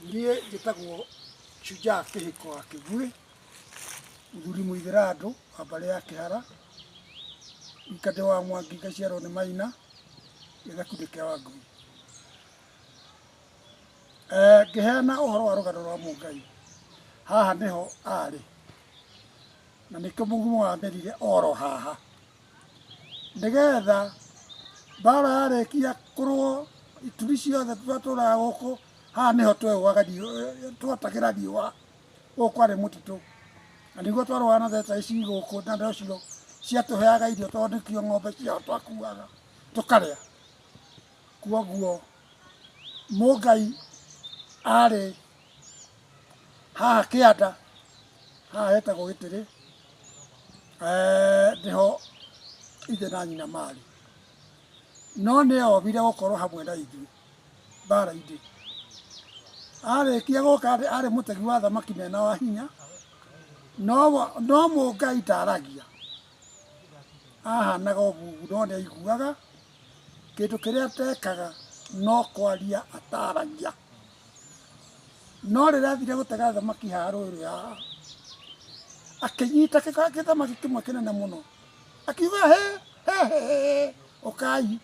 Niĩ njĩtagwo Shujaa Kĩhĩko wa Kĩguĩ, mũthuri mũithĩrandũ wa mbarĩ ya Kĩhara, wika ndĩ wa Mwangi ngaciarwo nĩ Maina, gĩthaku nĩ kĩa Wangui. Ngĩheana ũhoro wa rũgano rwa Mũngai, haha nĩho arĩ, na nĩkĩo mũgumo wamerire oro haha. Nĩgetha mbara yarĩkia kũrũo ituri ciothe twatũraga gũkũ, haha nĩho tweũaga twotagĩra riũa, gũkũ kwarĩ mũtitũ. Na nĩguo twarũaga na theta ici gũkũ na nocio ciatũheaga irio tondũ nĩkĩo ng'ombe ciao twakuaga tũkarĩa. Kwoguo Mũngai arĩ haha kĩanda, haha hetagwo gĩtĩrĩ, nĩho ithe na nyina marĩ. No nĩ ombire gũkorwo hamwe na ithuĩ mbara-inĩ. Arĩkia gũka arĩ mũtegi wa thamaki mena wa hinya, no Mũngai ndaragia. Ahanaga ũbubu no nĩ aiguaga. Kĩndũ kĩrĩa atekaga no kwaria ataragia. No rĩrĩa athire gũtega thamaki haha rũĩ rũrĩa haha, akĩnyita gĩthamaki kĩmwe kĩnene mũno, akiuga hĩ he he he ũkai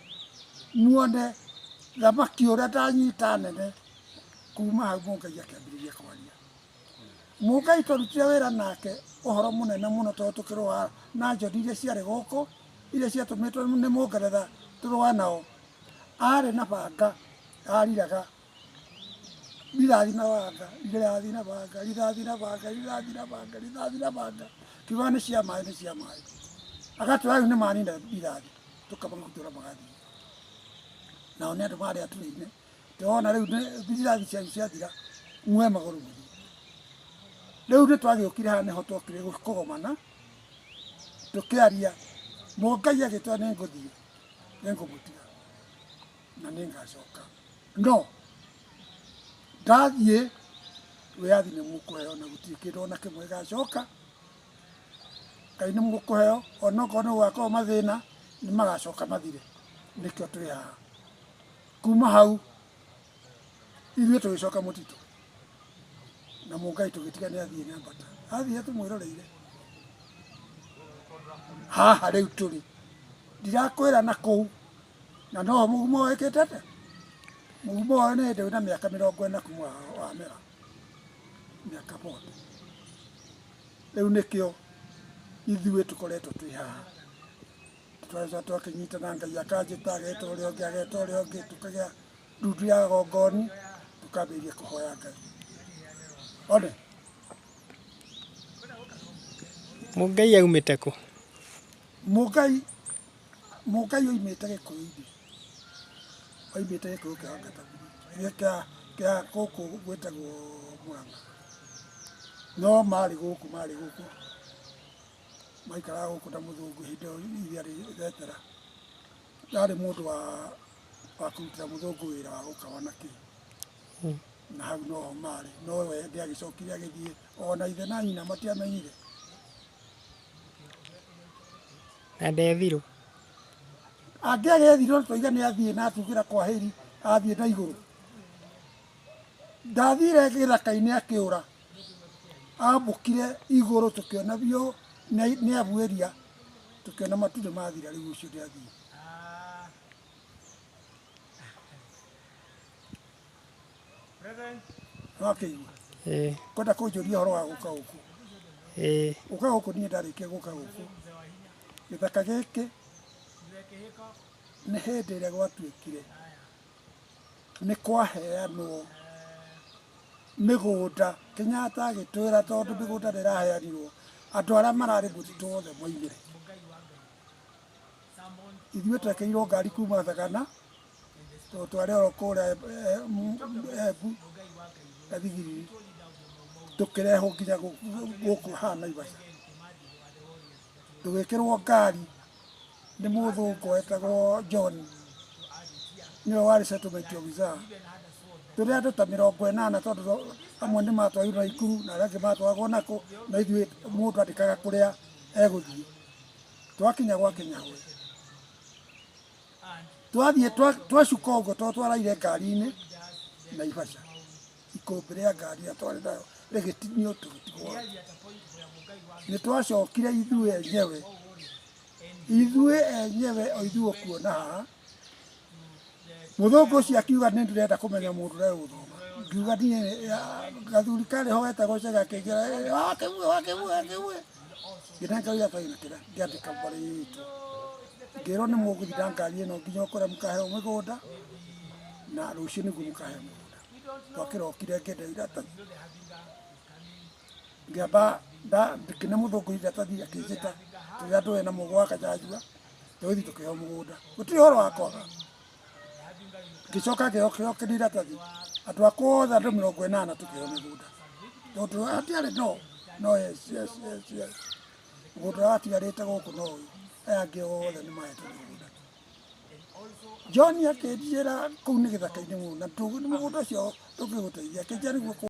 muone thamaki ũrĩa ndanyita nene. Kuma hau Mũngai akĩambĩrĩria kwaria. Mũngai twarutire wĩra nake ũhoro mũnene mũno tondũ tũkĩrũa na njoni iria ciarĩ gũkũ, iria ciatũmĩtwo nĩ Mũngeretha tũrũa nao. Arĩ na banga ariraga rithathi na banga, rithathi na banga, rithathi na banga, rithathi na banga, rithathi na banga, kiugaga nĩ cia maĩ, nĩ cia maĩ. Agatwĩra rĩu nĩ manina rithathi, tũkamahutũra magathiĩ. Nao nĩ andũ marĩ atũrĩ-inĩ. Ndĩrona rĩu rithathi cianyu ciathira muoe magũrũ mũthiĩ. Rĩu nĩ twagĩũkire haha nĩho twokire kũgomana tũkĩaria, Mũngai agĩtwĩra nĩ ngũthiĩ, nĩ ngũmũtiga na nĩ ngacoka. No ndathiĩ wĩyathi nĩ mũkũheo na gũtirĩ kĩndũ ona kĩmwe gĩgacoka. Ngai nĩ mũkũheo onokorwo nĩ gũgakorwo mathĩna nĩ magacoka mathire. Nĩkĩo twĩ haha. Kuma hau ithuĩ tũgĩcoka mũtitũ na Mũngai tũgĩtiga nĩ athiĩ na mbata. Athiĩ tũmwĩroreire haha rĩu tũrĩ. Ndirakwĩra na kũu na noho mũgumo wĩkĩte atĩa? Mũgumo ũyũ nĩ hĩndĩ wĩna mĩaka 40 kuma wamera, mĩaka 40. Rĩu nĩkĩo ithuĩ tũkoretwo twĩ haha. Twacoka twakĩnyitana Ngai akanjĩta ageta ũrĩa ũngĩ ageta ũrĩa ũngĩ tũkagĩa ndundu ya gongoni tũkambĩrĩria kũhoya Ngai. One. Mũngai aumĩte kũ? Mũngai Mũngai oimĩte Gĩkũyũ-inĩ. Oimĩte Gĩkũyũ kĩa Ngatathiri kĩa kĩa gũkũ gwĩtagwo Mũrang'a. No marĩ gũkũ marĩ gũkũ maikaraga gũkũ na mũthũngũ hĩndĩ ĩyo ithe arĩ thetera. Arĩ mũndũ wa wa kũrutĩra mũthũngũ wĩra wa gũkama na kĩ. Na hau noho marĩ. No we nĩagĩcokire agĩthiĩ ona ithe na nyina matiamenyire. Na ndethirwo? Angĩagethirwo twaiga nĩ athiĩ na atugĩra kwaheri athiĩ na igũrũ. Ndathire gĩthaka-inĩ akĩũra, ambũkire igũrũ tũkĩona biũ nĩ abuĩria, tũkĩona matu nĩ mathira rĩu ũcio nĩ athiĩ. Nĩwakĩigua? Ĩĩ. Kwenda kũnjũria ũhoro wa gũka gũkũ. Ĩĩ. Gũka gũkũ niĩ ndarĩkia gũka gũkũ, gĩthaka gĩkĩ nĩ hĩndĩ ĩrĩa gwatuĩkire nĩ kwaheanwo mĩgũnda, Kenyatta agĩtwĩra tondũ mĩgũnda nĩ ĩraheanirwo, andũ arĩa mararĩ mũtitũ othe moimĩre. Ithuĩ twekĩrirwo ngari kuma Thagana, tondũ twarĩ oro kũrĩa Embu Gathigiriri, tũkĩrehwo nginya gũkũ haha Naivasha. Tũgĩkĩrwo ngari nĩ mũthũngũ wetagwo John, nĩwe warĩ settlement officer. Tũrĩ andũ ta 80 tondũ amwe nĩ matwarirwo Naikuru na arĩa angĩ matwaragwo nakũ, na ithuĩ mũndũ andĩkaga kũrĩa egũthiĩ. Twakinya gwa Kĩnyahwe, twathiĩ twacuka ũguo tondũ twaraire ngari-inĩ Naivasha. Ikũmbĩ rĩa ngari ĩrĩa twarĩ nayo rĩgĩtinio tũgĩtigwo. Nĩ twacokire ithuĩ enyewe, ithuĩ enyewe o ithuĩ ũkuona haha. Mũthũngũ ũcio akiuga nĩ ndĩrenda kũmenya mũndũ ũrĩa ũgũthoma. Ngiuga niĩ gathuri karĩ ho getagwo Chege akĩnjĩra wakĩgue wakĩgue wakĩgue. Ngĩnengera iratathi na kĩrĩa ngĩandĩka marĩtwa. Ngĩrwo nĩ mũgũthiĩ na ngari ĩno nginya kũrĩa mũkaheo mĩgũnda na rũciũ nĩguo mũkaheo mĩgũnda. Twakĩrokire ngĩenda iratathi. Ngĩamba ngĩne mũthũngũ iratathi akĩnjĩta tũrĩ andũ ena mũgũ wa Kanyanjua tũgĩthiĩ tũkĩheo mũgũnda. Gũtirĩ ũhoro wa kwaga. Ngĩcoka ngĩheo iratathi andũ akwa othe andũ 80 tũkĩheo mĩgũnda. Tondũ hatiarĩ no no yes yes yes yes. Mũgũnda ũrĩa watigarĩte gũkũ no ũyũ, aya angĩ othe nĩ mahetwo mĩgũnda. John akĩnjĩra kũu nĩ gĩthaka-inĩ mũno na mũgũnda ũcio ndũngĩgũteithia, akĩnjĩra nĩguo.